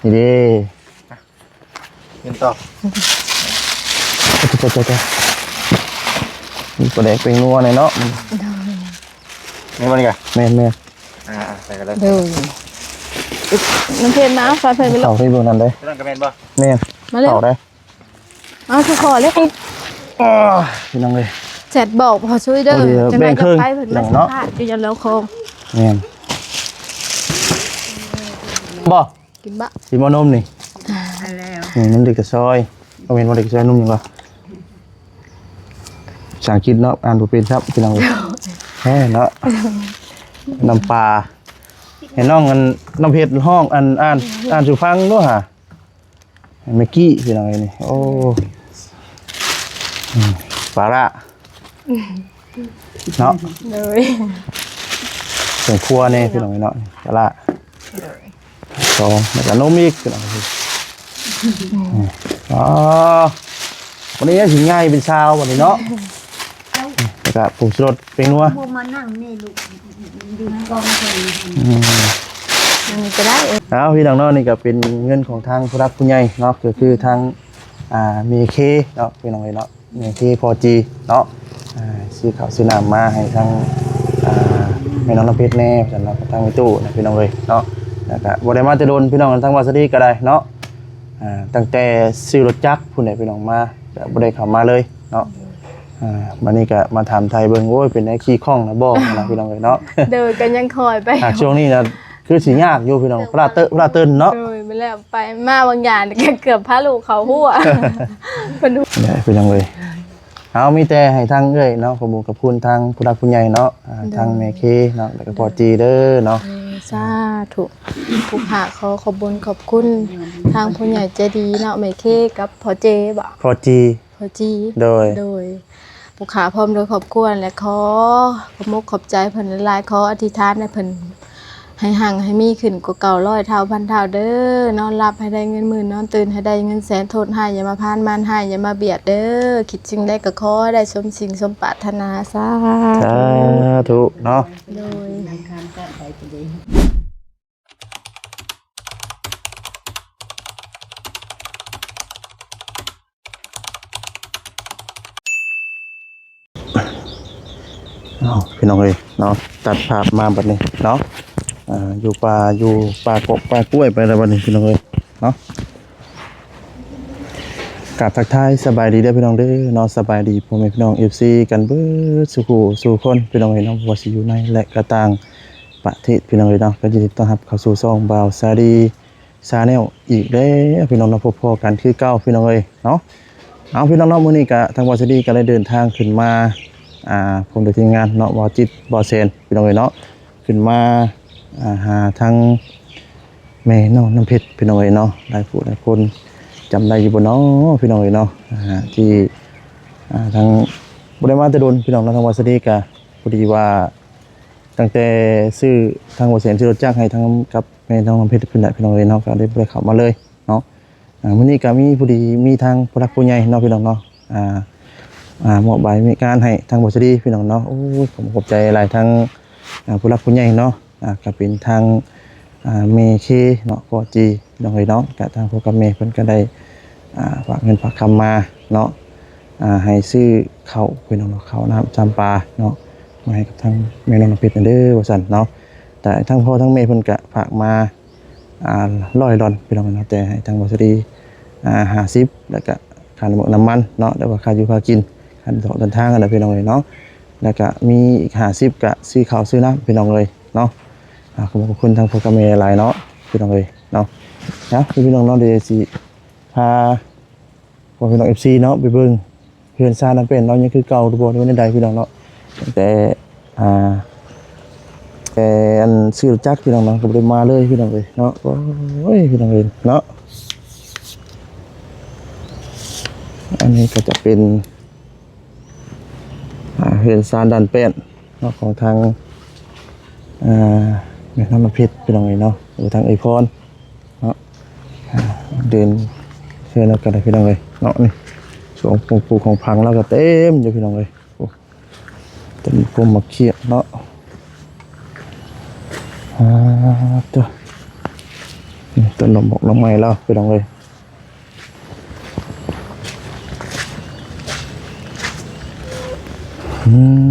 ນີ້ເດ້ ເງິນຕໍ່ ໂອ້ໂຕໆໆ ມີປາແດກແປ້ງນົວແດ່ເນາະ ແມ່ນບໍ່ນີ້ກະ? ແມ່ນໆ ອ່າໆ ໃສ່ກັນເລີຍ ໂດຍ ນ້ຳເພັດມາ ເອົາຊາເພັດໄປເລີຍ ເຂົ້າໃສ່ເບິ່ງນັ້ນເດ້ ຕົວນັ້ນກະແມ່ນບໍ່? ແມ່ນ ມາເລີຍ ເຂົ້າໄດ້ ເອົາຄືຂໍເລີຍ ໂອ້ຍ ພີ່ນ້ອງເອີຍ ແຊັດບອກພໍ່ຊຸຍເດີ ຈັ່ງໃດກະໄປ ເພິ່ນມາສຳພາດຢູ່ຢູ່ລາວຄອງ ແມ່ນ ບໍ່ ກິນບໍ່? ກິນບໍ່ນົມນີ້? ອັນແລ້ວ ນີ້ນົມເດັກແຕ່ຊອຍ ບໍ່ແມ່ນບໍ່ເດັກແຕ່ຊອຍ ນົມຫຍັງວະ? ພາສາອັງກິດເນາະ ອ່ານບໍ່ເປັນຊ້ຳ ພີ່ນ້ອງເອີຍ ແຮງເນາະ ນ້ຳປາ ໃຫ້ນ້ອງອັນ ນ້ຳເພັດຮ້ອງ ອັນ ອ່ານ ອ່ານສູ່ຟັງດູຫາ ແມັກກີ້ ພີ່ນ້ອງເອີຍນີ້ ໂອ້ ອືມ ປາລ້າ ເນາະ ໂດຍ ເຄື່ອງຄົວແດ່ ພີ່ນ້ອງເອີຍເນາະ ປາລ້າ ໂດຍ ສອງ ແລ້ວກະນົມອີກ ພີ່ນ້ອງເອີຍ ອືມ ອໍ ວັນນີ້ຊິໃຫຍ່ເປັນສາວບັດນີ້ເນາະ ແລ້ວກະຜົງຊູລົດ ແປ້ງນົວ ບໍ່ມານັ່ງນີ້ລູກ ຢູ່ໃນກອງເພິ່ນ ອືມ ອັນນີ້ກະໄດ້ ເອົາ ພີ່ນ້ອງເນາະ ນີ້ກະເປັນເງິນຂອງທາງຜູ້ຫຼັກຜູ້ໃຫຍ່ເນາະ ກະຄືທາງ ອ່າ ແມ່ເຄເນາະ ພີ່ນ້ອງເອີຍເນາະ ແມ່ເຄພໍ່ຈີເນາະ ອ່າ ຊື້ເຂົ້າຊື້ນ້ຳມາໃຫ້ທາງ ອ່າ ແມ່ນ້ອງນ້ຳເພັດແດ່ ວ່າຊັ້ນເນາະ ທາງແມ່ຕູ້ນະ ພີ່ນ້ອງເອີຍເນາະ ແລ້ວກະບໍ່ໄດ້ມາແຕ່ດົນ ພີ່ນ້ອງ ທາງວາສະດີກະໄດ້ເນາະ ອ່າ ຕັ້ງແຕ່ຊື້ລົດຈັກພຸ້ນແຫຼະ ພີ່ນ້ອງ ມາ ກະບໍ່ໄດ້ເຂົ້າມາເລີຍເນາະ ອ່າ ບາດນີ້ກະມາຖາມໄຖ່ເບິ່ງ ໂອ້ຍ ເປັນແນວຂີ່ຄ່ອງນະບໍ່ນະ ພີ່ນ້ອງເອີຍເນາະ ໂດຍ ກະຍັງຄ່ອຍໄປ ອ່າ ຊ່ວງນີ້ນະ ຄືຊິຍາກຢູ່ ພີ່ນ້ອງ ພະລາເຕີນ ພະລາເຕີນເນາະ ໂດຍ ແມ່ນແລ້ວ ໄປມາບາງຢ່າງກະເກືອບພາລູກເຂົ້າຮົ້ວ ເພິ່ນ ພີ່ນ້ອງເອີຍ ເຮົາມີແຕ່ໃຫ້ທາງເອື້ອຍເນາະ ຂອບຄຸນຂອບຄຸນທາງຜູ້ຫຼັກຜູ້ໃຫຍ່ເນາະ ອ່າ ໂດຍ ທາງແມ່ເຄເນາະ ແລ້ວກະພໍ່ຈີເດີເນາະ ໂດຍ ສາທຸ ຜູ້ພາກຂໍຂອບບຸນຂອບຄຸນທາງຜູ້ໃຫຍ່ໃຈດີເນາະ ແມ່ເຄກັບພໍ່ເຈບໍ? ພໍ່ຈີ ພໍ່ຈີ ໂດຍ ໂດຍ ຜູ້ຂ້າພ້ອມດ້ວຍຄອບຄົວ ແລະ ຂໍຂອບອົກຂອບໃຈເພິ່ນຫຼາຍໆ ຂໍອະທິຖານໃຫ້ເພິ່ນໃຫ້ຮັ່ງໃຫ້ມີຂຶ້ນກວ່າເກົ່າຮ້ອຍເທົ່າພັນເທົ່າເດີ ນອນຫຼັບໃຫ້ໄດ້ເງິນໝື່ນ ນອນຕື່ນໃຫ້ໄດ້ເງິນແສນ ໂທດຮ້າຍຢ່າມາຜ່ານ ມານຮ້າຍຢ່າມາບຽດເດີ ຄິດສິ່ງໃດກະຂໍໃຫ້ໄດ້ສົມສິ່ງສົມປາດຖະໜາ ສາທຸ ສາທຸເນາະ ໂດຍ ເອົາ ພີ່ນ້ອງເອີຍເນາະ ຕັດພາບມາບັດນີ້ເນາະ ອ່າ ຢູ່ປ່າ ຢູ່ປ່າກອກປ່າກ້ວຍໄປແລ້ວບັດນີ້ ພີ່ນ້ອງເອີຍເນາະ ກາບທັກທາຍສະບາຍດີເດີ ພີ່ນ້ອງເດີເນາະ ສະບາຍດີພໍ່ແມ່ພີ່ນ້ອງ ເອັຟຊີ ກັນເບິດສູ່ຜູ້ສູ່ຄົນ ພີ່ນ້ອງເອີຍເນາະ ບໍ່ວ່າຊິຢູ່ໃນ ແລະ ກະຕ່າງປະເທດ ພີ່ນ້ອງເອີຍເນາະ ກະຍິນດີຕ້ອນຮັບເຂົ້າສູ່ຊ່ອງບ່າວສາລີ Channel ອີກແລ້ວພີ່ນ້ອງເນາະ ພົບພໍ້ກັນຄືເກົ່າພີ່ນ້ອງເອີຍເນາະ ເອົາ ພີ່ນ້ອງເນາະ ມື້ນີ້ກະທາງບ່າວສາລີກະໄດ້ເດີນທາງຂຶ້ນມາ ອ່າ ພ້ອມດ້ວຍທີມງານເນາະ ບ່າວຈິດ ບ່າວແສນ ພີ່ນ້ອງເອີຍເນາະ ຂຶ້ນມາ ອ່າ ຫາທາງແມ່ນ້ອງນ້ຳເພັດພີ່ນ້ອງເອີຍເນາະ ຫຼາຍຜູ້ຫຼາຍຄົນຈຳໄດ້ຢູ່ບໍ່ເນາະ ພີ່ນ້ອງເອີຍເນາະ ອ່າ ທີ່ ອ່າ ທາງ ບໍ່ໄດ້ມາແຕ່ດົນພີ່ນ້ອງເນາະ ທາງບ່າວສາລີກະ ພໍດີວ່າ ຕັ້ງແຕ່ຊື້ ທາງບ່າວແສນຊື້ລົດຈັກໃຫ້ທາງ ກັບແມ່ນ້ອງນ້ຳເພັດພຸ້ນແຫຼະພີ່ນ້ອງເອີຍເນາະ ກະເລີຍບໍ່ໄດ້ເຂົ້າມາເລີຍເນາະ ອ່າ ມື້ນີ້ກະມີພໍດີມີທາງຜູ້ຫຼັກຜູ້ໃຫຍ່ເນາະພີ່ນ້ອງເນາະ ອ່າ ອ່າ ມອບໃບມີງານໃຫ້ທາງບ່າວສາລີພີ່ນ້ອງເນາະ ໂອ້ຍ ຂອບໃຈຫຼາຍທາງ ອ່າ ຜູ້ຫຼັກຜູ້ໃຫຍ່ເນາະ ອ່າ ກະເປັນທາງ ອ່າ ແມ່ເຄເນາະ ພໍ່ຈີ ພີ່ນ້ອງເອີຍເນາະ ກະທາງພໍ່ກັບແມ່ເພິ່ນກະໄດ້ ອ່າ ຝາກເງິນຝາກຄຳມາເນາະ ອ່າ ໃຫ້ຊື້ເຂົ້າພີ່ນ້ອງເນາະ ເຂົ້ານ້ຳຊຳປາເນາະ ມາໃຫ້ກັບທາງແມ່ນ້ອງນ້ຳເພັດເດີວ່າຊັ້ນເນາະ ແຕ່ທາງພໍ່ທາງແມ່ເພິ່ນກະຝາກມາ ອ່າ ຮ້ອຍດອນພີ່ນ້ອງເນາະ ແຕ່ໃຫ້ທາງບ່າວສາລີ ອ່າ ຫ້າສິບ ແລ້ວກະຄ່ານ້ຳມັນເນາະ ຫຼືວ່າຄ່າຢູ່ຄ່າກິນ ຄ່າເດີນທາງຫັ້ນແຫຼະພີ່ນ້ອງເອີຍເນາະ ແລ້ວກະມີອີກຫ້າສິບ ກະຊື້ເຂົ້າຊື້ນ້ຳພີ່ນ້ອງເອີຍເນາະ ອ່າ ຂອບຄຸນທາງພໍ່ກັບແມ່ຫຼາຍເນາະ ພີ່ນ້ອງເອີຍເນາະ ນະ ພີ່ນ້ອງເນາະ ດຽວຊິພາ ພໍ່ແມ່ພີ່ນ້ອງ ເອັຟຊີ ເນາະ ໄປເບິ່ງເຮືອນຊານນັ້ນເປັນເນາະ ຍັງຄືເກົ່າຫຼືບໍ່ ຫຼືວ່າແນວໃດພີ່ນ້ອງເນາະ ຕັ້ງແຕ່ ອ່າ ແຕ່ອັນຊື້ລົດຈັກພີ່ນ້ອງເນາະ ກະບໍ່ໄດ້ມາເລີຍພີ່ນ້ອງເອີຍເນາະ ໂອ້ຍ ພີ່ນ້ອງເອີຍເນາະ ອັນນີ້ກະຈະເປັນ ອ່າ ເຮືອນຊານດ້ານແປ້ນເນາະ ຂອງທາງ ອ່າ ແມ່ນ້ອງນ້ຳເພັດພີ່ນ້ອງເອີຍເນາະ ຫຼືທາງເອື້ອຍພອນເນາະ ອ່າ ເດີນເຮືອນນຳກັນພີ່ນ້ອງເອີຍເນາະ ນີ້ ສວນຂອງປູກຂອງຝັງລາວກະເຕັມຢູ່ພີ່ນ້ອງເອີຍ ໂອ້ ເຕັມກົມໝາກຂຽບເນາະ ອ່າ ໂຕ ຕົ້ນດອກໝອກດອກໄມ້ລາວ ພີ່ນ້ອງເອີຍ. ອືມ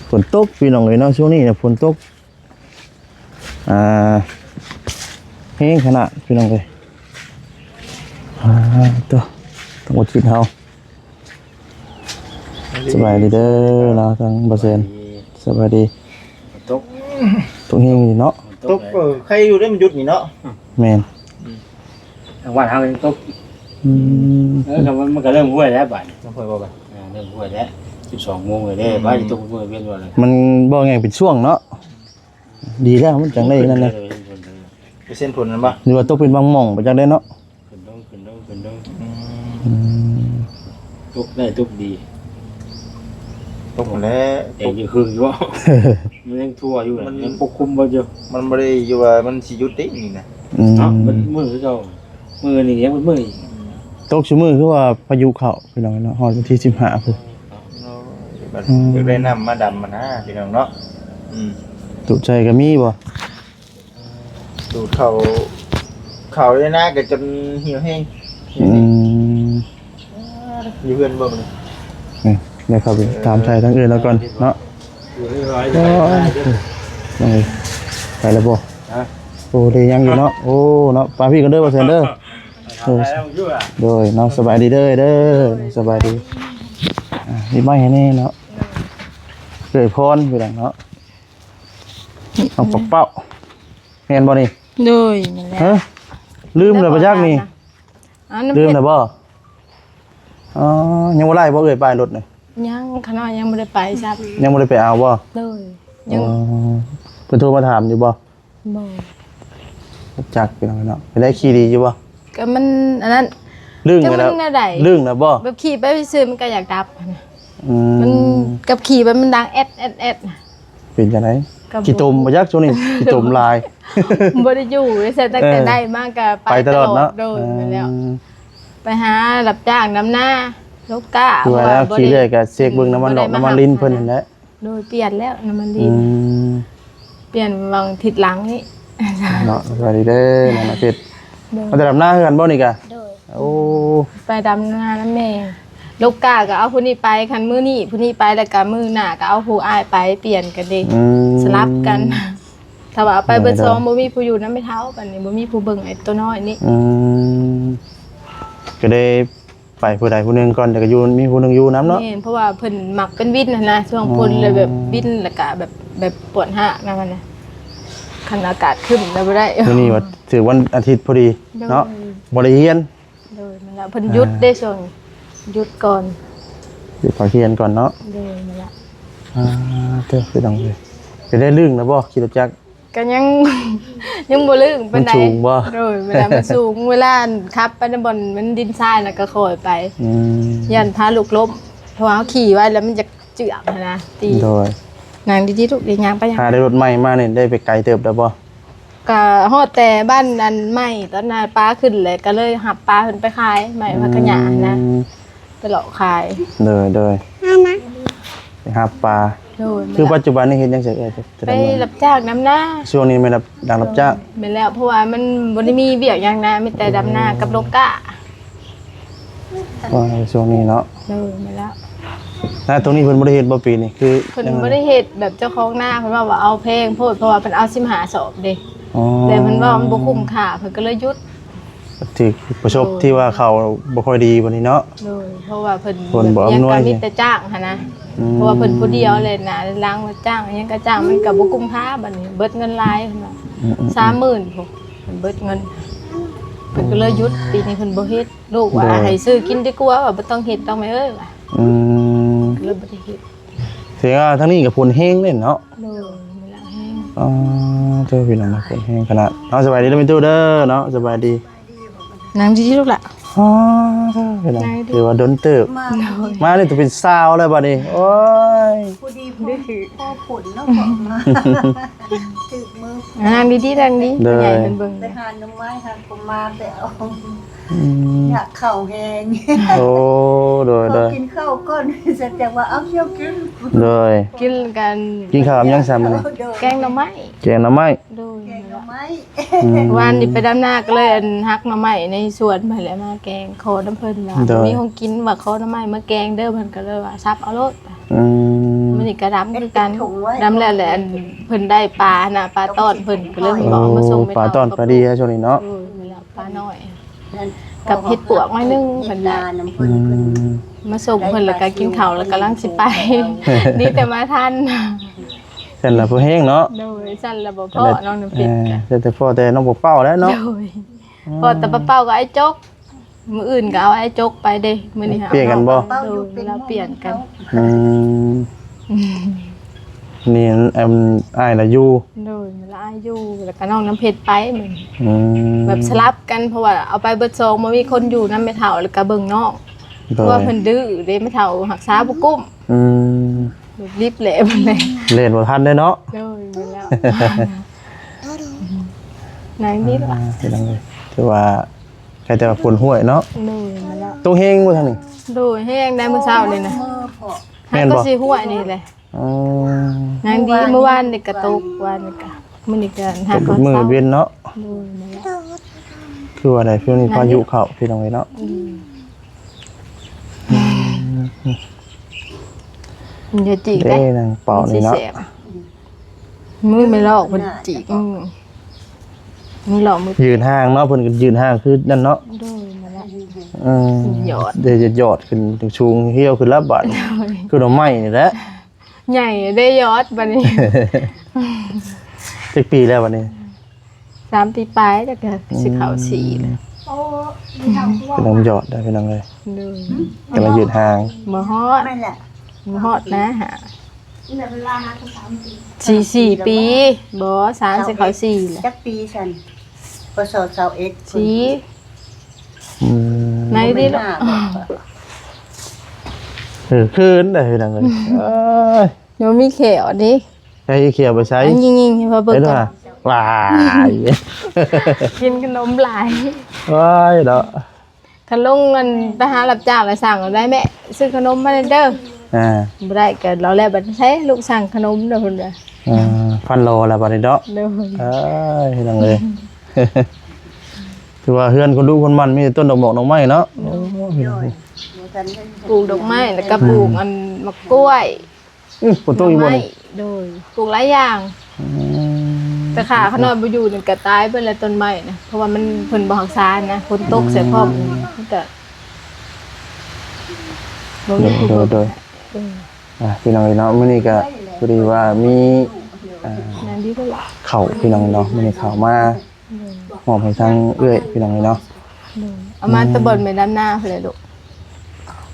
ຝົນຕົກ ພີ່ນ້ອງເອີຍເນາະ, ຊ່ວງນີ້ນະຝົນຕົກ ອ່າ ແຮງຂະໜາດ ພີ່ນ້ອງເອີຍ. ອ່າ ໂຕ ຕ້ອງອົດທະນເຮົາ. ສະບາຍດີເດີເນາະ ທາງບໍ່ແຊນ. ສະບາຍດີ. ຝົນຕົກ ຕົກແຮງຢູ່ເນາະ. ຕົກ ເອີ ໄຄຢູ່ເດ້ ມັນຢຸດນີ້ເນາະ. ແມ່ນ ທາງບ້ານເຮົາຍັງຕົກ. ອືມ ເອີ ກໍມັນ ມັນກໍເລີ່ມຫ້ວຍແລ້ວບາດນີ້. ເລີ່ມຫ້ວຍບໍ່ບາດ? ອ່າ ເລີ່ມຫ້ວຍແລ້ວ ສິບສອງໂມງແລ້ວເດ້. ອືມ ວ່າຊິຕົກເມື່ອວຽນວ່າແລ້ວ. ມັນບໍ່ແມ່ນເປັນຊ່ວງເນາະ. ດີແລ້ວ ມັນຈັ່ງໄດ້ນັ້ນນະ. ເປີເຊັນຝົນນັ້ນບໍ່? ຫຼືວ່າຕົກເປັນບາງໝ່ອງ ບໍ່ຈັກໄດ້ເນາະ. ຂຶ້ນລົງ ຂຶ້ນລົງ ຂຶ້ນລົງ. ອືມ ອືມ ຕົກໄດ້ຕົກດີ. ຕົກແລ້ວ ແຕ່ຢູ່ຄືຢູ່ ມັນຍັງທົ່ວຢູ່ ມັນຍັງປົກຄຸມບໍ່ຢູ່. ມັນບໍ່ໄດ້ຢູ່ວ່າມັນຊິຢຸດເດ້ນີ້ນະ. ອືມ ເນາະ ມັນມື້ຄືເກົ່າ. ມື້ນີ້ຍັງເປັນມື້ອີກ. ຕົກຊຸມື້ຄືວ່າພາຍຸເຂົ້າ ພີ່ນ້ອງເນາະ, ຮອດວັນທີສິບຫ້າພຸ້ນ. ໂອ້ຍ ບັດ ອືມ ຢາກໄດ້ນ້ຳມາດຳຫັ້ນນະ ພີ່ນ້ອງເນາະ. ອືມ ຕູດໃສ່ກໍມີບໍ່? ດູດເຂົ້າ ເຂົ້າເລີຍນະ ກໍຈົນຫ່ຽວແຮງ. ອືມ ຢູ່ເຮືອນບໍ່ມື້ນີ້? ນີ້ ດຽວເຂົ້າໄປຖາມໄຖ່ທາງອື່ນແລ້ວກ່ອນເນາະ. ເອີ ໄປແລ້ວບໍ່? ໂອ້ ໄດ້ຍັງຢູ່ເນາະ. ໂອ້ ເນາະ ໄປພີ່ກັນເດີ ບໍ່ແຊນເດີ. ໂດຍ ໂດຍເນາະ ສະບາຍດີເດີ ເດີ ສະບາຍດີ. ອ່າ ມີໄມ້ໃຫ້ແດ່ເນາະ ເອື້ອຍພອນ ພີ່ນ້ອງເນາະ. ນ້ອງປອກເປົ້າ ແມ່ນບໍ່ນີ້? ໂດຍ ແມ່ນແລ້ວ. ຮະ ລືມແລ້ວບໍ່ຈັກນີ້. ອ້າວ ລືມແລ້ວບໍ່? ອໍ ຍັງບໍ່ໄລ່ບໍ່ເອື້ອຍ ປ້າຍລົດນີ້? ຍັງ ຂະນ້ອຍຍັງບໍ່ໄດ້ໄປຊ້ຳ. ຍັງບໍ່ໄດ້ໄປເອົາບໍ່? ໂດຍ ຍັງ. ອໍ ເພິ່ນໂທມາຖາມຢູ່ບໍ່? ບໍ່ ບໍ່ຈັກ ພີ່ນ້ອງເນາະ. ໄດ້ຂີ່ດີຢູ່ບໍ່? ກໍມັນອັນນັ້ນ ລຶ້ງແລ້ວ ຈັ່ງມັນແນວໃດ? ລຶ້ງແລ້ວບໍ່? ແບບຂີ່ໄປຊື່ມັນກໍຢາກດັບຫັ້ນນະ. ອືມ ມັນກັບຂີ່ໄປມັນດັງແອດໆໆ. ເປັນຈັ່ງໃດ? ຂີ້ຕົມບໍ່ຈັກ ຊ່ວງນີ້ຂີ້ຕົມຫຼາຍ. ບໍ່ໄດ້ຢູ່ໃນໃສ ຕັ້ງແຕ່ໄດ້ມາກໍໄປຕະຫຼອດເນາະ. ໂດຍ ແມ່ນແລ້ວ. ໄປຫາຮັບຈ້າງດຳນາ ລົກກ້າ ຄືວ່າແລ້ວ ຂີ່ເລື້ອຍກໍເຊັກເບິ່ງນ້ຳມັນຫຼອກນ້ຳມັນລິນເພິ່ນຫັ້ນແຫຼະ. ໂດຍ ປ່ຽນແລ້ວນ້ຳມັນລິນ. ອືມ ປ່ຽນຫວ່າງທິດຫຼັງນີ້ເນາະ. ສະບາຍດີເດີ ນ້ອງເພັດ. ໂດຍ ມາແຕ່ດຳນາຄືກັນບໍ່ນີ້ກະ? ໂດຍ ໂອ້ ໄປດຳນານຳແມ່. ລົກກ້າກໍເອົາຜູ້ນີ້ໄປ ຄັນມື້ນີ້ຜູ້ນີ້ໄປ ແລ້ວກໍມື້ໜ້າກໍເອົາຜູ້ອ້າຍໄປ ປ່ຽນກັນເດ້. ອືມ ສະຫຼັບກັນ. ຖ້າວ່າເອົາໄປເບິດສອງ ໂດຍ ບໍ່ມີຜູ້ຢູ່ນຳແມ່ເຖົ້າ ບັດນີ້ບໍ່ມີຜູ້ເບິ່ງໄອ້ຕົວນ້ອຍນີ້. ອືມ ກໍໄດ້ ໄປຜູ້ໃດຜູ້ໜຶ່ງກ່ອນ ແຕ່ກໍຢູ່ ມີຜູ້ໜຶ່ງຢູ່ນຳເນາະ. ແມ່ນ ເພາະວ່າເພິ່ນມັກເປັນວິນຫັ້ນນະ ຊ່ວງຝົນ ອໍ ແລ້ວແບບວິນ ແລ້ວກະແບບ ແບບປວດຮາກນຳຫັ້ນນະ ຄັນອາກາດຄຶ້ມແລ້ວບໍ່ໄດ້. ມື້ນີ້ວ່າຖືກວັນອາທິດພໍດີເນາະ. ໂດຍ ບໍ່ໄດ້ຮຽນ. ໂດຍ ແມ່ນລະ ເພິ່ນຢຸດເດ້ ອ່າ ຊ່ວງຢຸດກ່ອນ ຢຸດພັກຮຽນກ່ອນເນາະ. ໂດຍ ແມ່ນລະ. ອ່າ ເຕີ ພີ່ນ້ອງເອີຍ ໄປໄດ້ລຶ້ງແລ້ວບໍ່ ຂີ່ລົດຈັກ? ກໍຍັງ ຍັງບໍ່ລຶ້ງປານໃດ. ມັນສູງບໍ່? ໂດຍ ເວລາມັນສູງ ເວລາຂັບໄປໃນບ່ອນມັນດິນຊາຍນະ ກໍຄ່ອຍໄປ. ອືມ ຢ້ານພາລູກລົ້ມ ເພາະວ່າເຮົາຂີ່ໄວແລ້ວມັນຢາກເຈື່ອນຫັ້ນນະ ຕີ. ໂດຍ ນັ່ງດີໆລູກ ດີຍ່າງໄປ. ຖ້າໄດ້ລົດໃໝ່ມານີ້ ໄດ້ໄປໄກເຕີບແລ້ວບໍ່? ກະຮອດແຕ່ບ້ານອັນໃໝ່ ຕອນນັ້ນປ້າຂຶ້ນແລ້ວ ກະເລີຍຮັບປ້າເພິ່ນໄປຂາຍ ໃໝ່ພັກຂະຫຍານະ. ອືມ ໄປເລາະຂາຍ. ໂດຍ ໂດຍ ໄປຮັບປາ. ໂດຍ ຄືປັດຈຸບັນນີ້ເຮັດຫຍັງຊະເອື້ອຍ? ໄປຮັບຈ້າງດຳນາ. ຊ່ວງນີ້ແມ່ນຮັບ ດັງຮັບຈ້າງ. ແມ່ນແລ້ວ ເພາະວ່າມັນບໍ່ໄດ້ມີວຽກຫຍັງນະ ມີແຕ່ດຳນາກັບລົກກ້າ. ວ່າຊ່ວງນີ້ເນາະ. ໂດຍ ແມ່ນແລ້ວ. ນາຕົງນີ້ເພິ່ນບໍ່ໄດ້ເຮັດບໍ່ປີນີ້? ຄືເພິ່ນຍັງບໍ່ໄດ້ເຮັດ ແບບເຈົ້າຂອງນາເພິ່ນເວົ້າວ່າເອົາແພງໂພດ ເພາະວ່າເພິ່ນເອົາສິບຫ້າສອບເດ້. ອໍ ແຕ່ເພິ່ນເວົ້າມັນບໍ່ຄຸ້ມຄ່າ ເພິ່ນກໍເລີຍຢຸດ. ຖືກປະສົບທີ່ວ່າເຂົາບໍ່ຄ່ອຍດີບັດນີ້ເນາະ. ໂດຍ ເພາະວ່າເພິ່ນ ເພິ່ນບໍ່ອຳນວຍ ກໍມີແຕ່ຈ້າງຫັ້ນນະ. ອືມ ເພາະວ່າເພິ່ນຜູ້ດຽວແຫຼະນະ ລາງວ່າຈ້າງຫຍັງກໍຈ້າງ ມັນກໍບໍ່ກຸ້ມຄ່າບັດນີ້ ເບິດເງິນຫຼາຍເພິ່ນວ່າ. ອືມໆໆ ສາມໝື່ນພຸ້ນ ເພິ່ນເບິດເງິນ ເພິ່ນກໍເລີຍຢຸດ. ປີນີ້ເພິ່ນບໍ່ເຮັດ. ລູກວ່າ ໂດຍ ໃຫ້ຊື້ກິນດີກວ່າ ວ່າບໍ່ຕ້ອງເຮັດດອກແມ່ເອີຍວ່າ. ອືມ ເລີຍບໍ່ໄດ້ເຮັດ. ແສດງວ່າທາງນີ້ກໍຝົນແຮງເດ້ເນາະ. ໂດຍ ມື້ລະແຮງ. ອໍ ເຈົ້າ ພີ່ນ້ອງ ຝົນແຮງຂະໜາດ. ເອົາ ສະບາຍດີເດີແມ່ຕູ້ເດີເນາະ ສະບາຍດີ. ນັ່ງດີໆລູກຫຼະ. ອໍ ເຈົ້າ ພີ່ນ້ອງ ຖືວ່າດົນເຕີບ ມາ ໂດຍ ມານີ້ຕົວເປັນສາວແລ້ວບັດນີ້. ໂອ້ຍ ພໍດີພໍ ພໍຝົນເນາະ ພໍມາ ຖືກມື. ນັ່ງດີໆ ນັ່ງດີ ໂດຍ ໃຫຍ່ເພິ່ນເບິ່ງ ໄປຫາໜໍ່ໄມ້ຫາຜົມມາແຕ່ເອົາ. ອືມ ຢາກເຂົ້າແຮງ. ໂອ້ ໂດຍ ຂໍ ໂດຍ ກິນເຂົ້າກ່ອນ ຈະ ຈະວ່າເອົາ ດຽວກິນ. ໂດຍ ກິນກັນ. ກິນເຂົ້າກັບຫຍັງຊະມື້ນີ້? ໂດຍ ແກງໜໍ່ໄມ້. ແກງໜໍ່ໄມ້. ໂດຍ ແກງໜໍ່ໄມ້. ອືມ ວານນີ້ໄປດຳນາ ກໍເລີຍ ອັນ ຫັກໜໍ່ໄມ້ໃນສວນເພິ່ນ ແລ້ວມາແກງ ຂໍນຳເພິ່ນວ່າ ໂດຍ ມີຂອງກິນ ວ່າຂໍໜໍ່ໄມ້ມາແກງເດີ. ເພິ່ນກໍເລີຍວ່າ ສັບເອົາໂລດ. ອືມ ມື້ນີ້ກໍດຳຄືກັນ ດຳແລ້ວແຫຼະ. ອັນ ເພິ່ນໄດ້ປາຫັ້ນນະ ປາຕ້ອນເພິ່ນ ກໍເລີຍບອກເອົາມາສົ່ງແມ່ເຖົ້າ. ໂອ້ ປາຕ້ອນ ປາດີ ຊ່ວງນີ້ເນາະ. ໂດຍ ແມ່ນແລ້ວ ປານ້ອຍ ກັບເຫັດປວກໜ້ອຍໜຶ່ງ ເພິ່ນໄດ້. ອືມ ມາສົ່ງເພິ່ນ ແລ້ວກໍກິນເຂົ້າ ແລ້ວກຳລັງຊິໄປ. ດີແຕ່ມາທັນ. ຊັ້ນລະພໍແຮງເນາະ. ໂດຍ ຊັ້ນລະບໍ່ພໍ້ ນ້ອງນ້ຳເພັດ. ເອີ ແຕ່ພໍ້ແຕ່ນ້ອງປົວເປົ້າແຫຼະເນາະ. ໂດຍ ອືມ ພໍ້ແຕ່ປາເປົ້າກັບອ້າຍຈົກ. ມື້ອື່ນກໍເອົາອ້າຍຈົກໄປເດ້ ມື້ນີ້ຫາ ປ່ຽນກັນບໍ່? ໂດຍ ລາວປ່ຽນກັນ. ອືມ ນີ້ ອັນ ອ້າຍລະຢູ່. ໂດຍ ລະອ້າຍຢູ່ ແລ້ວກໍນ້ອງນ້ຳເພັດໄປມື້ນີ້. ອືມ ແບບສະຫຼັບກັນ ເພາະວ່າເອົາໄປເບິດສອງ ບໍ່ມີຄົນຢູ່ນຳແມ່ເຖົ້າ ແລ້ວກໍເບິ່ງນ້ອງ. ໂດຍ ເພາະວ່າເພິ່ນດື້ເດ້ ແມ່ເຖົ້າຮັກສາບໍ່ກຸ້ມ. ອືມ ແບບລິບແຫຼະ ເພິ່ນເລີຍ ເລ່ນບໍ່ທັນເດ້ເນາະ. ໂດຍ ແມ່ນແລ້ວ. ນາງນີ້ລະ ອ່າ ພີ່ນ້ອງເອີຍ ຖືວ່າ ໃກ້ແຕ່ວ່າຝົນຫ້ວຍເນາະ. ໂດຍ ແມ່ນແລ້ວ. ຕົກແຮງບໍ່ທາງນີ້? ໂດຍ ແຮງໄດ໋ມື້ເຊົ້ານີ້ນະ. ແມ່ນບໍ່? ກໍຊິຫ້ວຍນີ້ແຫຼະ. ອໍ ນາງດີ ມື້ວານນີ້ກໍຕົກ ວານນີ້ກໍ ມື້ນີ້ກໍຫາກ ຕົກມື້ເວັນເນາະ. ໂດຍ ແມ່ນແລ້ວ. ຄືວ່າໄດ້ ຊ່ວງນີ້ພາຍຸເຂົ້າ ພີ່ນ້ອງເອີຍເນາະ. ອືມ ອືມ ຢ່າຈີກເດ້ ເດ້ ນາງເປົ່ານີ້ເນາະ. ມືແມ່ຫຼອກເພິ່ນຈີກ ອືມ ມືຫຼອກມື ຢືນຫ່າງເນາະ. ເພິ່ນກໍຢືນຫ່າງຄືນັ້ນເນາະ. ໂດຍ ນັ້ນແຫຼະ. ເອີ ສຸດຍອດ ໄດ້ຢອດຂຶ້ນສູງ ຫ່ຽວຂຶ້ນລະບາດ. ໂດຍ ຄືໜໍ່ໄມ້ນີ້ແຫຼະ ໃຫຍ່ເດ້ຢອດບາດນີ້. ຈັກປີແລ້ວບາດນີ້? ສາມປີປາຍ ແລ້ວກໍ ອືມ ຊິເຂົ້າສີ່ແລ້ວ. ກຳລັງຢອດໄດ໋ ພີ່ນ້ອງເອີຍ. ໂດຍ ກຳລັງຢືນຫ່າງ. ບໍ່ຮອດ ແມ່ນແຫຼະ ບໍ່ຮອດນະ ຫາ ສີ່ ສີ່ປີ ບໍ່ ສາມ ຊິເຂົ້າສີ່ແລ້ວ. ຈັກປີຊັ້ນ? ພ.ສ. ຊາວເອັດ ສີ່. ອືມ ໃນນີ້ເນາະ. ເອີ ຄືນໄດ໋ ພີ່ນ້ອງເອີຍ. ເອີຍ ຍັງມີແຂ້ວນີ້ ໃຫ້ແຂ້ວໄປໃສ? ຍິງໆ ໃຫ້ເພິ່ນເບິ່ງກ່ອນ. ວ້າຍ ກິນຂະໜົມຫຼາຍ. ວ້າຍເນາະ. ຄັນລົງ ອັນ ໄປຫາຮັບຈ້າງລະສັ່ງເອົາໄດ້ແມ່ ຊື້ຂະໜົມມາແດ່ເດີ. ອ່າ ບໍ່ໄດ້ກໍລາວແລ້ວ ບັດໃຊ້ລູກສັ່ງຂະໜົມເດີ ເພິ່ນວ່າ. ອ່າ ຟັນຫຼໍ່ລະບັດນີ້ເນາະ. ໂດຍ ເອີຍ ພີ່ນ້ອງເອີຍ ຖືວ່າເຮືອນຄົນດຸຄົນໝັ່ນ ມີແຕ່ຕົ້ນດອກໝອກດອກໄມ້ເນາະ. ໂອ້ ໂດຍ ປູກດອກໄມ້ ແລ້ວກໍ ອືມ ປູກ ອັນ ໝາກກ້ວຍ. ອື ຝົນຕົກອີກບໍ່ນີ້? ໂດຍ ປູກຫຼາຍຢ່າງ. ອືມ ແຕ່ຂ້າຂະນ້ອຍບໍ່ຢູ່ນີ້ກໍຕາຍເບິດແລ້ວຕົ້ນໄມ້ນະ ເພາະວ່າມັນ ເພິ່ນບໍ່ຮັກສານະ ຝົນຕົກໃສ່ພ້ອມ. ອືມ ມັນກໍບໍ່ມີຜູ້ເບິ່ງ. ໂດຍ ໂດຍ ໂດຍ. ເອີ ອ່າ ພີ່ນ້ອງເອີຍເນາະ ມື້ນີ້ກໍພໍດີວ່າມີ ອ່າ ງານດີເພິ່ນລະ ເຂົ້າ ພີ່ນ້ອງເນາະ ມື້ນີ້ເຂົ້າມາ ໂດຍ ມອບໃຫ້ທາງເອື້ອຍ ພີ່ນ້ອງເອີຍເນາະ. ໂດຍ ເອົາມາແຕ່ ອືມ ບ່ອນແມ່ດຳນາພຸ້ນແຫຼະລູກ.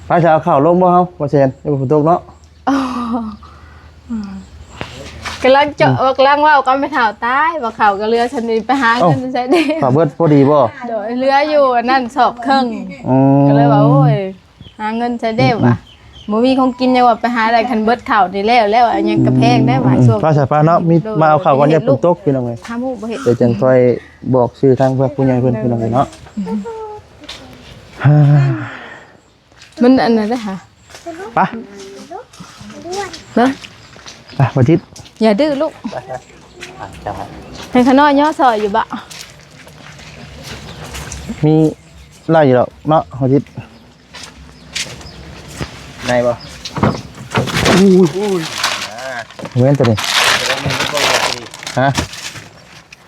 ໄປ ຈະເອົາເຂົ້າລົງບໍ່ເຮົາ ບໍ່ແຊນ ເອີ ຝົນຕົກເນາະ. ອໍ ກຳລັງເຈາະ ອືມ ກຳລັງເວົ້າກັບແມ່ເຖົ້າ ຕາຍ ວ່າເຂົ້າກໍເຫຼືອສ່ຳນີ້ ໄປຫາເງິນໃສເດ້. ເອົ້າ ເຂົ້າເບິດພໍດີບໍ່? ໂດຍ ເຫຼືອຢູ່ອັນນັ້ນສອບເຄິ່ງ. ອືມ ກໍເລີຍວ່າ ໂອ້ຍ ຫາເງິນໃສເດ້ ອືມ ວ່າ ອືມ ບໍ່ມີຂອງກິນ ຍັງວ່າໄປຫາໄດ້. ຄັນເບິດເຂົ້ານີ້ແລ້ວ ແລ້ວ ອັນຫຍັງກໍແພງໄດ້ວ່າ ອືມ ຊ່ວງ ໄປຊະ ໄປເນາະ ມີ ໂດຍ ມາເອົາເຂົ້າກ່ອນ ເຮັດລູກ ຝົນຕົກ ພີ່ນ້ອງເອີຍ. ຖາມຮູ້ບໍ່ເຮັດ ດຽວຈັ່ງຄ່ອຍບອກຊື່ທາງຜູ້ຫຼັກຜູ້ໃຫຍ່ເພິ່ນ ໂດຍ ພີ່ນ້ອງເອີຍເນາະ. ມັນອັນນັ້ນເດ້ຫາ ໄປ ເບິ່ງ ໄປ ບໍ່ຈິດ ຢ່າດື້ລູກ. ໃຫ້ຂະນ້ອຍຍໍຊ່ອຍຢູ່ບໍ່? ມີໄລ່ຢູ່ດອກເນາະ ບໍ່ຈິດ. ໄດ້ບໍ່? ອູ້ຍ ອູ້ຍ ອ່າ ແມ່ນຕົວນີ້ ຮະ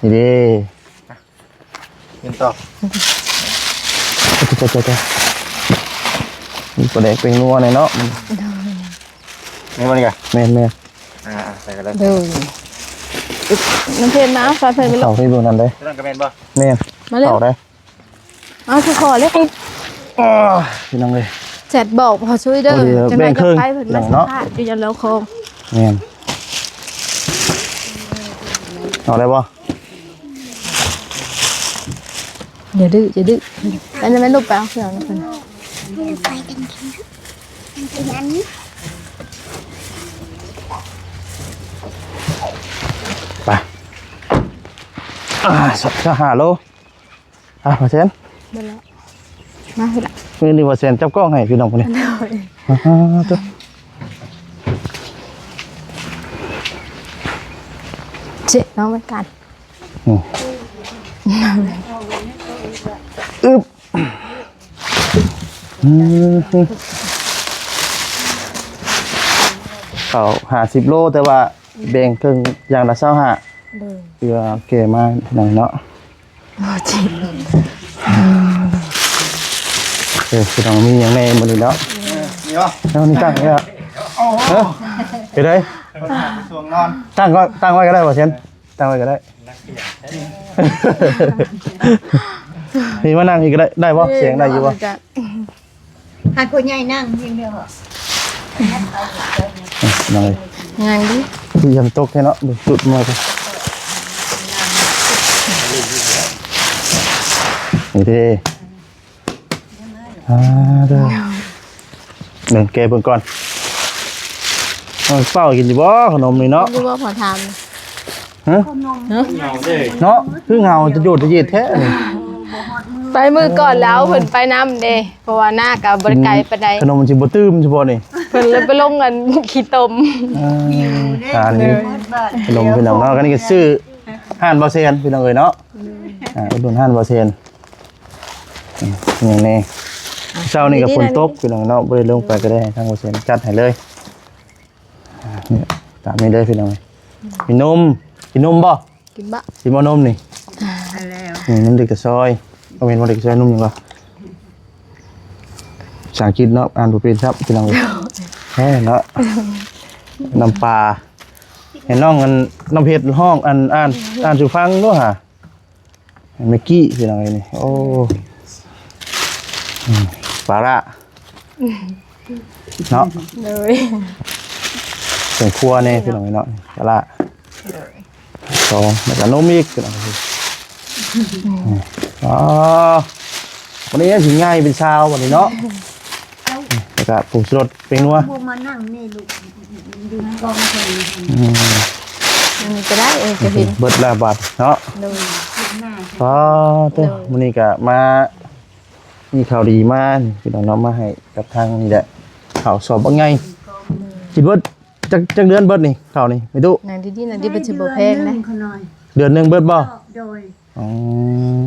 ນີ້ເດ້. ກິນຕໍ່ ໂອ້ຍ ໂອ້ຍ ໂອ້ຍ ໂອ້ຍ ມີປາແດກແປ້ງນົວແດ່ເນາະ. ໂດຍ ແມ່ນບໍ່ນີ້ກະ? ແມ່ນໆ ອ່າໆ ໃສ່ກັນເລີຍ. ໂດຍ ນ້ຳເພັດມາ ເອົາຊອຍເພິ່ນໄປລູກ. ເຂົ້າໃຫ້ເບິ່ງນັ້ນເດ້ ຕົວນັ້ນກໍແມ່ນບໍ່? ແມ່ນ ມາເລັວ ເຂົ້າໄດ້. ເອົາຄືຂໍເລັກ ໂອ້ຍ ພີ່ນ້ອງເອີຍ ແຊັດບອກພໍ່ຊ່ວຍເດີ. ໂອ້ ຈັ່ງໃດ ແບ່ງເຄິ່ງ ຈະໄປເພິ່ນມາ ພີ່ນ້ອງເນາະ ສຳພາດຢູ່ ຢ້ານລາວຄອງ. ແມ່ນ ເອົາໄດ້ບໍ່? ຢ່າດື້ ຢ່າດື້ ໄປນຳແມ່ລູກ ໄປເອົາເຄື່ອງນຳເພິ່ນ. ໄປ ອ່າ ຊາວຫ້າໂລ. ອ່ະ ມາແຊນ ເບິດແລ້ວ. ມາພີ່ລະ ມື້ນີ້ວ່າແຊນຈັບກ້ອງໃຫ້ພີ່ນ້ອງຜູ້ນີ້ ໂດຍ ອ່າ ໂຕ ເຈ ນ້ອງເປັນການ ອືມ ອືມ ເຂົ້າຫ້າສິບໂລ ແຕ່ວ່າແບ່ງເຄິ່ງຢ່າງລະຊາວຫ້າ ໂດຍ ເພື່ອແກ່ມາໜ້ອຍເນາະ ໂອ້ ເຈັບ ເອີ ພີ່ນ້ອງ ມີຫຍັງແດ່ມື້ນີ້ເນາະ ເອີ ນີ້ຫວະ ເອົານີ້ຕັ້ງໄວ້ລະ ເອີ ເຮັດໄດ ເພິ່ນຫາໄປຊ່ວງນອນ ຕັ້ງກໍ ຕັ້ງໄວ້ກໍໄດ້ບໍ່ເຊັນ ຕັ້ງໄວ້ກໍໄດ້ ນີ້ມານັ່ງອີກກໍໄດ້ ໄດ້ບໍ່ ສຽງໄດ້ຢູ່ບໍ່ ໃຫ້ຜູ້ໃຫຍ່ນັ່ງພຽງດຽວ ນັ່ງ ຍັງດີ ຄືຍັງຕົກແທ້ເນາະ ເບິ່ງຈຸດມາ ນີ້ເດ້ ອ່າ ເດີ ເບິ່ງແກະເບິ່ງກ່ອນ ເອົາເປົ່າກິນຢູ່ບໍ່ຂະໜົມນີ້ເນາະ ຫຼືວ່າພໍຖາມ ຮະ ເນາະ ຄືເຫງົາຈະໂຍດຈະເຢັດແທ້ນີ້ ໄປມື້ກ່ອນແລ້ວເພິ່ນໄປນຳເດ້ ເພາະວ່າໜ້າກໍບໍ່ໄດ້ໄກປານໃດ ຂະໜົມມັນຊິບໍ່ຕື່ມຊິບໍ່ນີ້ ເພິ່ນເລີຍໄປລົງອັນຂີ້ຕົມ ເອີ ອັນນີ້ຂະໜົມພີ່ນ້ອງເນາະ ອັນນີ້ກໍຊື້ຮ້ານບໍ່ແຊນພີ່ນ້ອງເອີຍເນາະ ອ່າ ອຸດໜູນຮ້ານບໍ່ແຊນ ອືມ ນີ້ແນ່ ເຊົ້ານີ້ກໍຝົນຕົກພີ່ນ້ອງເນາະ ບໍ່ໄດ້ລົງໄປກໍໄດ້ໃຫ້ທາງບໍ່ແຊນຈັດໃຫ້ເລີຍ ອ່າ ນີ້ ຕາມນີ້ເດີພີ່ນ້ອງ ກິນນົມ ກິນນົມບໍ່ ກິນບໍ່ ກິນບໍ່ນົມນີ້ ໃຫ້ແລ້ວ ນີ້ ນົມເດັກກະຊອຍ ບໍ່ແມ່ນບໍ່ເດັກກະຊອຍ ນົມຫຍັງວະ ພາສາອັງກິດເນາະ ອ່ານບໍ່ເປັນຊ້ຳ ພີ່ນ້ອງເອີຍ ແຮງເນາະ ນ້ຳປາ ໃຫ້ນ້ອງອັນ ນ້ຳເພັດຮ້ອງ ອັນ ອ່ານ ອ່ານສູ່ຟັງດູຫາ ແມັກກີ້ ພີ່ນ້ອງເອີຍນີ້ ໂອ້ ອືມ ປາລະ ເນາະ ໂດຍ ເຄື່ອງຄົວແດ່ພີ່ນ້ອງເອີຍເນາະ ປາລະ ໂດຍ ສອງ ແລ້ວກໍນົມອີກ ພີ່ນ້ອງເອີຍ ອືມ ອໍ ບັດນີ້ຊິໃຫຍ່ເປັນສາວບັດນີ້ເນາະ ແລ້ວກໍຜົງຊູລົດ ແປ້ງນົວ ບໍ່ມານັ່ງນີ້ລູກ ຢູ່ໃນກ້ອງເພິ່ນ ອືມ ອັນນີ້ກໍໄດ້ ເອີ ກໍເຫັນ ເບິດແລ້ວບາດເນາະ ໂດຍ ອໍ ໂຕ ໂດຍ ມື້ນີ້ກໍມາ ມີຂ່າວດີມາພີ່ນ້ອງເນາະ ມາໃຫ້ກັບທາງນີ້ແຫຼະ ເຂົ້າສອບບັກໃຫຍ່ ໂດຍ ກິນເບິດ ຈັກ ຈັກເດືອນເບິດນີ້ ເຂົ້ານີ້ ແມ່ຕູ້ ນັ່ງດີໆ ນັ່ງດີ ມັນຊິບໍ່ແພງນະ ເດືອນໜຶ່ງເບິດບໍ່ ໂດຍ ອໍ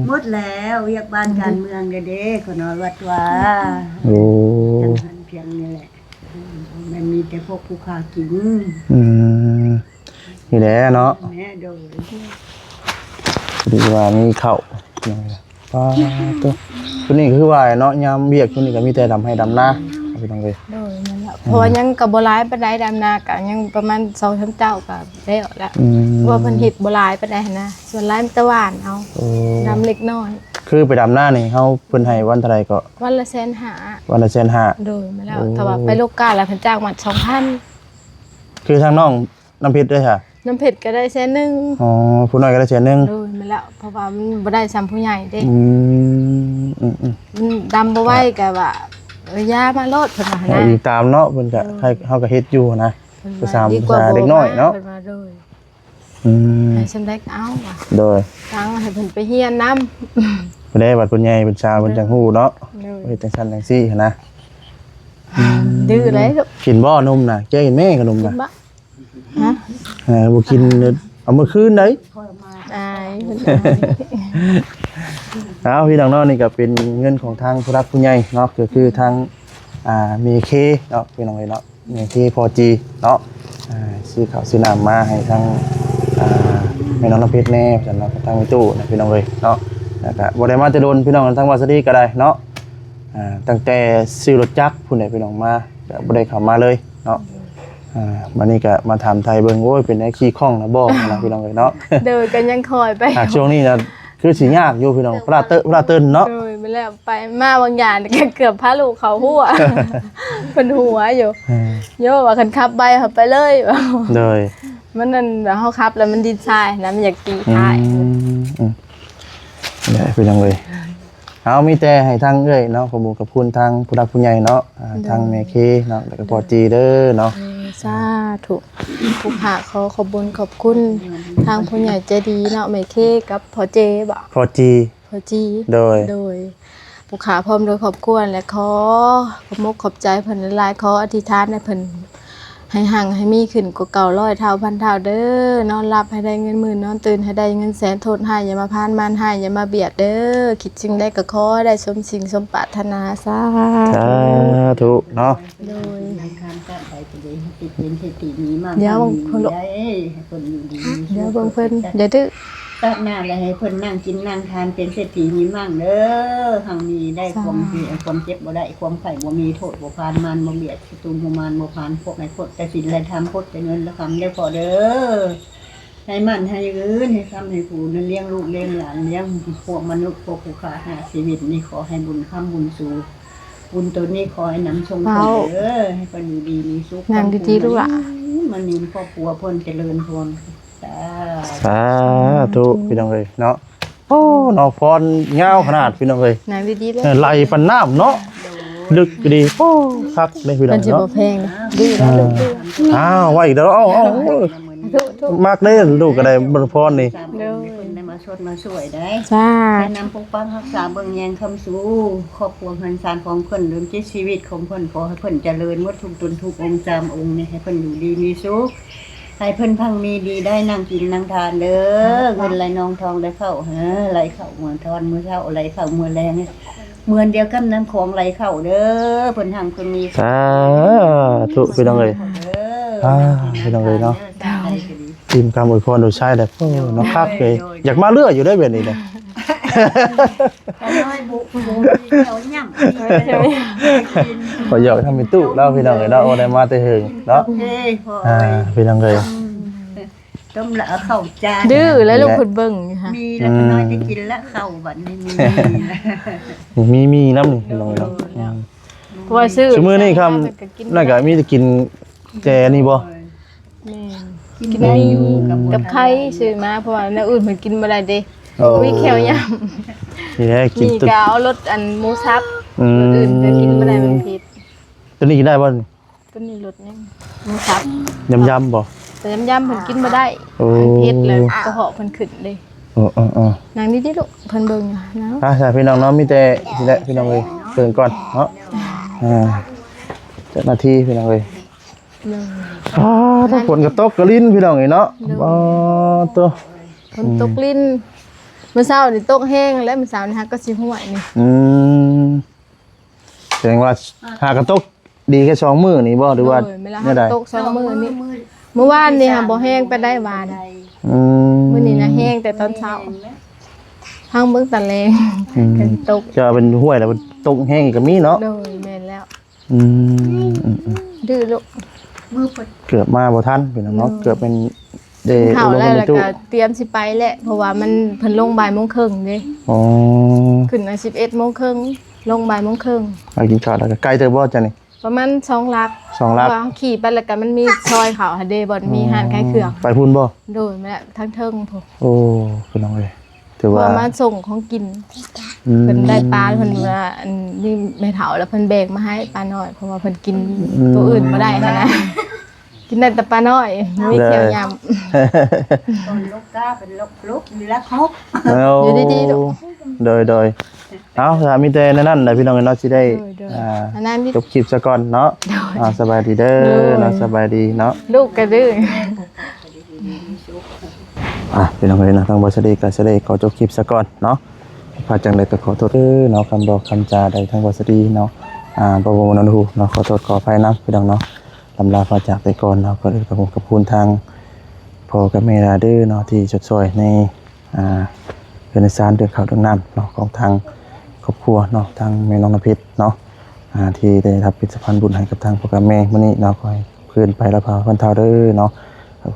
ໝົດແລ້ວ ວຽກບ້ານການເມືອງເດ້ ເດ້ ຂະນ້ອຍວັດວາ ໂອ້ ຈັ່ງຫັ້ນພຽງນີ້ແຫຼະ ມັນມີແຕ່ພວກຜູ້ຂ້າກິນ ອືມ ນີ້ແຫຼະເນາະ ແມ່ ໂດຍ ດີວ່າມີເຂົ້າ ປາດໂທ້ ໂຕນີ້ຄືວ່າເນາະ ຍາມວຽກໂຕນີ້ກໍມີແຕ່ດຳໄຮ່ດຳນາ ພີ່ນ້ອງເອີຍ ໂດຍ ແມ່ນແລ້ວ ອືມ ເພາະວ່າຍັງກໍບໍ່ຫຼາຍປານໃດ ດຳນາກໍຍັງປະມານສອງສາມເຈົ້າກໍແລ້ວລະ ອືມ ເພາະວ່າເພິ່ນເຮັດບໍ່ຫຼາຍປານໃດຫັ້ນນະ ສ່ວນຫຼາຍມີແຕ່ຫວ່ານເອົາ ໂອ້ ດຳເລັກນ້ອຍ ຄືໄປດຳນານີ້ເຮົາ ເພິ່ນໃຫ້ວັນເທົ່າໃດກໍ ວັນລະແສນຫ້າ ວັນລະແສນຫ້າ ໂດຍ ແມ່ນແລ້ວ ໂອ້ ຖ້າວ່າໄປໂລກາລະເພິ່ນຈ້າງວັນສອງພັນ ຄືທາງນ້ອງ ນ້ຳເພັດເດ້ຊະ ນ້ຳເພັດກໍໄດ້ແສນໜຶ່ງ ອໍ ຜູ້ນ້ອຍກໍໄດ້ແສນໜຶ່ງ ໂດຍ ແມ່ນແລ້ວ ເພາະວ່າມັນບໍ່ໄດ້ສ່ຳຜູ້ໃຫຍ່ເດ້ ອືມ ອືມໆ ມັນດຳບໍ່ໄຫວກໍວ່າ ເອີ ຢ່າມາໂລດ ເພິ່ນວ່າຫັ້ນນະ ອີງຕາມເນາະ ເພິ່ນກໍ ໂດຍ ໃຫ້ເຮົາກໍເຮັດຢູ່ຫັ້ນນະ ເພິ່ນວ່າ ກໍຕາມ ດີກວ່າ ພາສາເດັກນ້ອຍເນາະ ເພິ່ນວ່າ ໂດຍ ອືມ ໃຫ້ສ່ຳໃດກໍເອົາວ່າ ໂດຍ ຕັ້ງໃຫ້ເພິ່ນໄປຮຽນນຳ ຜູ້ໃດບັດເພິ່ນໃຫຍ່ເພິ່ນສາວ ເພິ່ນ ໂດຍ ຈັ່ງຮູ້ເນາະ ໂດຍ ເຮັດຈັ່ງຊັ້ນຈັ່ງຊີ້ຫັ້ນນະ ອືມ ດື້ໄດ໋ ກິນບໍ່ນົມນະ ແກະກິນແມ່ຂະໜົມນະ ກິນບໍ່ ຮະ ເອີ ບໍ່ກິນ ເອົາມື້ຄືນໃດ ອາຍ ເອົາ ພີ່ນ້ອງເນາະ ນີ້ກໍເປັນເງິນຂອງທາງຜູ້ຫຼັກຜູ້ໃຫຍ່ເນາະ ກໍຄືທາງ ອ່າ ແມ່ເຄເນາະ ພີ່ນ້ອງເອີຍເນາະ ແມ່ເຄພໍ່ຈີເນາະ ອ່າ ຊື້ເຂົ້າຊື້ນ້ຳມາໃຫ້ທາງ ອ່າ ແມ່ນ້ອງນ້ຳເພັດແດ່ ວ່າຊັ້ນເນາະ ກັບທາງແມ່ຕູ້ນະ ພີ່ນ້ອງເອີຍເນາະ ແລ້ວກໍບໍ່ໄດ້ມາແຕ່ດົນ ພີ່ນ້ອງ ທາງວາສະດີກໍໄດ້ເນາະ ອ່າ ຕັ້ງແຕ່ຊື້ລົດຈັກພຸ້ນແຫຼະ ພີ່ນ້ອງ ມາ ກໍບໍ່ໄດ້ເຂົ້າມາເລີຍເນາະ ອ່າ ບັດນີ້ກໍມາຖາມໄຖ່ເບິ່ງ ໂອ້ຍ ເປັນແນວຂີ່ຄ່ອງນະບໍ່ນະ ພີ່ນ້ອງເອີຍເນາະ ໂດຍ ກໍຍັງຄ່ອຍໄປ ອ່າ ຊ່ວງນີ້ນະ ຄືຊິຍາກຢູ່ ພີ່ນ້ອງ ພະລາເຕີ ພະລາເຕີນເນາະ ໂດຍ ແມ່ນແລ້ວ ໄປມາບາງຢ່າງກໍເກືອບພາລູກເຂົ້າຮົ້ວ ເພິ່ນຫົວຢູ່ ເອີ ໂຍວ່າຄັນຂັບໄວເຮົາໄປເລີຍ ໂດຍ ມັນນັ້ນ ເຮົາຂັບແລ້ວມັນດິນຊາຍນະ ມັນຢາກຕີທ້າຍ ອືມ ອືມ ນີ້ແຫຼະ ພີ່ນ້ອງເອີຍ ເຮົາມີແຕ່ໃຫ້ທາງເອື້ອຍເນາະ ຂອບຄຸນຂອບຄຸນທາງຜູ້ຫຼັກຜູ້ໃຫຍ່ເນາະ ອ່າ ໂດຍ ທາງແມ່ເຄເນາະ ແລ້ວກໍພໍ່ຈີເດີເນາະ ໂດຍ ສາທຸ ຜູ້ພາກຂໍຂອບບຸນຂອບຄຸນທາງຜູ້ໃຫຍ່ໃຈດີເນາະ ແມ່ເຄກັບພໍ່ເຈບໍ ພໍ່ຈີ ພໍ່ຈີ ໂດຍ ໂດຍ ຜູ້ຂ້າພ້ອມດ້ວຍຄອບຄົວ ແລະ ຂໍຂອບອົກຂອບໃຈເພິ່ນຫຼາຍໆ ຂໍອະທິຖານໃຫ້ເພິ່ນໃຫ້ຮັ່ງໃຫ້ມີຂຶ້ນກວ່າເກົ່າຮ້ອຍເທົ່າພັນເທົ່າເດີ. ນອນຫຼັບໃຫ້ໄດ້ເງິນໝື່ນ ນອນຕື່ນໃຫ້ໄດ້ເງິນແສນ ໂທດຮ້າຍຢ່າມາຜ່ານ ມານຮ້າຍຢ່າມາບຽດເດີ. ຄິດສິ່ງໃດກໍຂໍໃຫ້ໄດ້ສົມສິ່ງສົມປາດຖະໜາ ສາທຸ ສາທຸເນາະ. ໂດຍ ໃຫ້ທ່ານຊາດໃດກໍໄດ້ເຮັດເປັນເສດຖີມີໝັ້ງ ດຽວເບິ່ງເພິ່ນລູກ ໃຫ້ເພິ່ນຢູ່ດີມີສຸກ ດຽວເບິ່ງເພິ່ນ ຢ່າດື້ ຊາດໜ້າແລ້ວໃຫ້ເພິ່ນນັ່ງກິນນັ່ງທານເປັນເສດຖີມີໝັ້ງເດີ ຮັ່ງມີໄດ້ຄວາມ ສາທຸ ຄວາມເຈັບບໍ່ໄດ້ ຄວາມໄຂ້ບໍ່ມີ ໂທດບໍ່ຜ່ານ ມານບໍ່ບຽດ ສັດຕູບໍ່ມານບໍ່ຜ່ານ ພວກໃຫ້ພົດແຕ່ສິນແລະທຳ ພົດແຕ່ເງິນແລະຄຳເດີພໍ່ເດີ. ໃຫ້ໝັ້ນໃຫ້ເງິນ ໃຫ້ຄຳໃຫ້ຄູນ ລ້ຽງລູກລ້ຽງຫຼານ ລ້ຽງພວກມະນຸດ ພວກຜູ້ຂ້າຫ້າຊີວິດນີ້ ຂໍໃຫ້ບຸນຄຳບຸນຊູ ບຸນຕົນນີ້ຂໍໃຫ້ນຳສົ່ງເພິ່ນເດີ ໃຫ້ເພິ່ນຢູ່ດີມີສຸກ ນັ່ງດີໆ ລູກຫຼານ ມານິນຄອບຄົວເພິ່ນຈະເລີນພອນ ສາ ສາທຸ ພີ່ນ້ອງເອີຍເນາະ. ໂອ້ ເນາະ ພອນຍາວຂະໜາດ ພີ່ນ້ອງເອີຍ ນັ່ງດີໆ ເອີ ເດີ ໄຫຼປານນ້ຳເນາະ ໂດຍ ເລິກດີ ໂອ້ ຄັກເດ້ພີ່ນ້ອງເນາະ ເພິ່ນຊິບໍ່ແພງເດ້ ດື້ນະລູກ ອ່າ ດື້ ອ້າວ ໄວອີກແລ້ວ ເອົາ ເອົາ ເອົາ ທຸໆ ມັກເດ້ ລູກກໍໄດ້ ພອນນີ້ ໂດຍ ເພິ່ນໄດ້ມາຊົດມາຊ່ວຍໄດ້ ສາທຸ ແນະນຳປົກປັກຮັກສາເບິ່ງແຍງຄ້ຳຊູ ຄອບຄົວເຮືອນຊານຂອງເພິ່ນ ດວງຈິດຊີວິດຂອງເພິ່ນ ຂໍໃຫ້ເພິ່ນຈະເລີນໝົດທຸກຕົນ ທຸກອົງສາມອົງນີ້ ໃຫ້ເພິ່ນຢູ່ດີມີສຸກ ໃຫ້ເພິ່ນພັ່ງມີດີໄດ້ນັ່ງກິນນັ່ງທານເດີ ເງິນໄຫຼນອງທອງໄຫຼເຂົ້າ ເອີ ໄຫຼເຂົ້າເມື່ອຕອນມື້ເຊົ້າ ໄຫຼເຂົ້າເມື່ອແລງ ເໝືອນດຽວກັບນ້ຳຂອງໄຫຼເຂົ້າເດີ ເພິ່ນຮັ່ງເພິ່ນມີ ສາທຸ ພີ່ນ້ອງເອີຍ ເດີ ອ່າ ພີ່ນ້ອງເອີຍເນາະ ເດີ ອີ່ມຄຳອວຍພອນລູກຊາຍແຫຼະ ໂອ້ ເນາະ ຄັກເລີຍ ໂດຍ ຢາກມາເລື້ອຍຢູ່ເດ້ແບບນີ້ເດ້ ຂ້ານ້ອຍບຸ ບຸ ແຖວຫຍັງ ເອີ ຂ້ອຍຢອກທຳເປັນຕູ້ເນາະ ພີ່ນ້ອງເອີຍເນາະ ໂອ້ ໄດ້ມາແຕ່ເຫິງເນາະ ເອີ ພໍ່ ອ່າ ເອີຍ ພີ່ນ້ອງເອີຍ ອືມ ຕົ້ມລະເອົາເຂົ້າຈານ ດື້ແລ້ວລູກ ເພິ່ນເບິ່ງຢູ່ຫະ ມີແລ້ວ ອືມ ຂ້ານ້ອຍໄດ້ກິນລະເຂົ້າບັດນີ້ ມີ ມີ ມີນຳນີ້ ພີ່ນ້ອງເອີຍເນາະ ໂດຍ ອືມ ເພາະວ່າຊື້ ຊຸມື້ນີ້ຄຳ ກິນ ນັ້ນກໍມີແຕ່ກິນແຈນີ້ບໍ່ ແມ່ນ ກິນ ກິນມີກັບໄຂ່ຊື້ມາ ເພາະວ່າແນວອື່ນເພິ່ນກິນບໍ່ໄດ້ເດ້ ໂອ້ ມີແຂ້ວຍຳ ນີ້ແຫຼະ ກິນ ມີກໍເອົາລົດອັນໝູສັບ ອືມ ອື່ນກໍກິນບໍ່ໄດ້ ມັນຜິດ ຕົວນີ້ກິນໄດ້ບໍ່? ຕົວນີ້ລົດຫຍັງ ໝູສັບ ຍຳໆບໍ່? ແຕ່ຍຳໆເພິ່ນກິນບໍ່ໄດ້ ໂອ້ ມັນເຜັດ ແລ້ວກະເພາະເພິ່ນຂຶ້ນເດ້ ເອີໆໆ ນັ່ງດີໆລູກ ເພິ່ນເບິ່ງຢູ່ນະ ອ່າ ພີ່ນ້ອງເນາະ ມີແຕ່ນີ້ແຫຼະ ພີ່ນ້ອງເອີຍ ເບິ່ງກ່ອນເນາະ ອ່າ ເຈົ້າໜ້າທີ່ ພີ່ນ້ອງເອີຍ ໂດຍ ອ່າ ຝົນກໍຕົກກໍລິນ ພີ່ນ້ອງເອີຍເນາະ ໂດຍ ອໍ ໂຕ ຝົນຕົກ ອືມ ລິນ ມື້ເຊົ້ານີ້ຕົກແຮງ ແລ້ວມື້ເຊົ້ານີ້ຫາກໍຊິຫ້ວຍນີ້ ອືມ ແສດງວ່າຫາກະຕົກດີແຄ່ສອງມື້ນີ້ບໍ່ ຫຼືວ່າ ໂດຍ ແມ່ນລະ ແນວໃດ ຕົກສອງມື້ນີ້ ມື້ວານນີ້ຫາບໍ່ແຮງປານໃດ ວານ ອືມ ມື້ນີ້ນະແຮງແຕ່ຕອນເຊົ້າ ຟັງເບິ່ງຕອນແລງ ອືມ ກໍຊິຕົກ ຈະເປັນຫ້ວຍແລ້ວຕົກແຮງອີກກໍມີເນາະ ໂດຍ ແມ່ນແລ້ວ ອືມ ດື້ລູກ ເກືອບມາບໍ່ທັນ ພີ່ນ້ອງເນາະ ໂດຍ ເກືອບແມ່ນ ເດ້ ກິນເຂົ້າແລ້ວ ແລ້ວກໍຕຽມຊິໄປແຫຼະ ເພາະວ່າມັນ ເພິ່ນລົງບ່າຍໂມງເຄິ່ງເດ້ ອໍ ຂຶ້ນມາສິບເອັດໂມງເຄິ່ງ ລົງບ່າຍໂມງເຄິ່ງ ມາກິນເຂົ້າແລ້ວກໍໄກເຕີບບໍ່ເຈົ້ານີ້ ປະມານສອງຫຼັກ ສອງຫຼັກ ເພາະວ່າເຮົາຂີ່ໄປແລ້ວກໍມັນມີຊອຍເຂົ້າຫັ້ນເດ້ ບ່ອນມີຮ້ານຂາຍເຄື່ອງ ອໍ ໄປພຸ້ນບໍ່ ໂດຍ ມາທາງເທິງພຸ້ນ ໂອ້ ພີ່ນ້ອງເອີຍ ຖືວ່າ ເພິ່ນມາສົ່ງຂອງກິນ ອືມ ເພິ່ນໄດ້ປາ ເພິ່ນວ່າ ອັນນີ້ແມ່ເຖົ້າ ແລ້ວເພິ່ນແບ່ງມາໃຫ້ປານ້ອຍ ເພາະວ່າເພິ່ນກິນ ອືມ ໂຕອື່ນບໍ່ໄດ້ຫັ້ນນະ ກິນໄດ້ແຕ່ປານ້ອຍ ມີແຂ້ວຍຳ ເອີ ຕອນລູກກາເປັນລູກ ລູກຢູ່ລະຫົກ ເອົາ ຢູ່ດີໆລູກ ໂດຍໆ ເອົາ ກໍມີແຕ່ແນວນັ້ນແຫຼະ ພີ່ນ້ອງເອີຍເນາະ ຊິໄດ້ ໂດຍໆ ອ່າ ອັນນັ້ນ ຈົບຄລິບຊະກ່ອນເນາະ ໂດຍ ອ່າ ສະບາຍດີເດີ ໂດຍ ເນາະ ສະບາຍດີເນາະ ລູກກໍດື້ ອ່າ ພີ່ນ້ອງເອີຍເນາະ ທາງບ່າວສາລີກໍຊິໄດ້ຂໍຈົບຄລິບຊະກ່ອນເນາະ ພາດຈັ່ງໃດກໍຂໍໂທດເດີເນາະ ຄຳບອກຄຳຈາໃດທາງບ່າວສາລີເນາະ ອ່າ ບໍ່ ບໍ່ ບໍ່ນຳຮູ້ເນາະ ຂໍໂທດຂໍອະໄພນຳ ພີ່ນ້ອງເນາະ ລຳລາພາຈາກໄປກ່ອນເນາະ ກ່ອນອື່ນກໍຂອບ ຂອບຄຸນທາງພໍ່ກັບແມ່ຫຼາຍເດີເນາະ ທີ່ຊົດຊ່ອຍໃນ ອ່າ ເຮືອນໃນຊານ ເລື່ອງເຂົ້າເລື່ອງນ້ຳເນາະ ຂອງທາງຄອບຄົວເນາະ ທາງແມ່ນ້ອງນ້ຳເພັດເນາະ ອ່າ ທີ່ໄດ້ຮັບເປັນສະພານບຸນໃຫ້ກັບທາງພໍ່ກັບແມ່ມື້ນີ້ເນາະ ຂໍໃຫ້ຄືນໄປລະພາພັນເທົ່າເດີເນາະ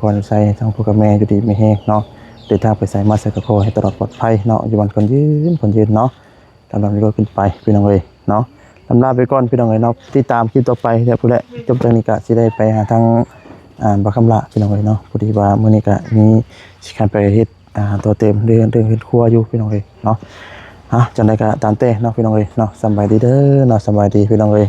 ຂໍໃຫ້ໃຊ້ທາງພໍ່ກັບແມ່ຢູ່ດີມີແຮງເນາະ ເດີນທາງໄປໃສມາໃສກໍຂໍໃຫ້ຕະຫຼອດປອດໄພເນາະ ຢູ່ໝັ້ນຂວັນຍືນ ຂວັນຍືນເນາະ ລຳລຳລວຍໆຂຶ້ນໄປ ພີ່ນ້ອງເອີຍເນາະ ລຳລາໄປກ່ອນ ພີ່ນ້ອງເອີຍເນາະ ຕິດຕາມຄລິບຕໍ່ໄປເດີ ຜູ້ໃດ ຈົບຈາກນີ້ກະຊິໄດ້ໄປຫາທາງ ອ່າ ບ່າວຄຳຫຼ້າ ພີ່ນ້ອງເອີຍເນາະ ພໍດີວ່າມື້ນີ້ກະມີຊິຂ້າມໄປເຮັດ ອ່າ ຕໍ່ເຕີມເລື່ອງ ເລື່ອງເຮືອນຄົວຢູ່ ພີ່ນ້ອງເອີຍເນາະ ອ່າ ຈັ່ງໃດກໍຕາມແຕ່ເນາະ ພີ່ນ້ອງເອີຍເນາະ ສະບາຍດີເດີເນາະ ສະບາຍດີ ພີ່ນ້ອງເອີຍ.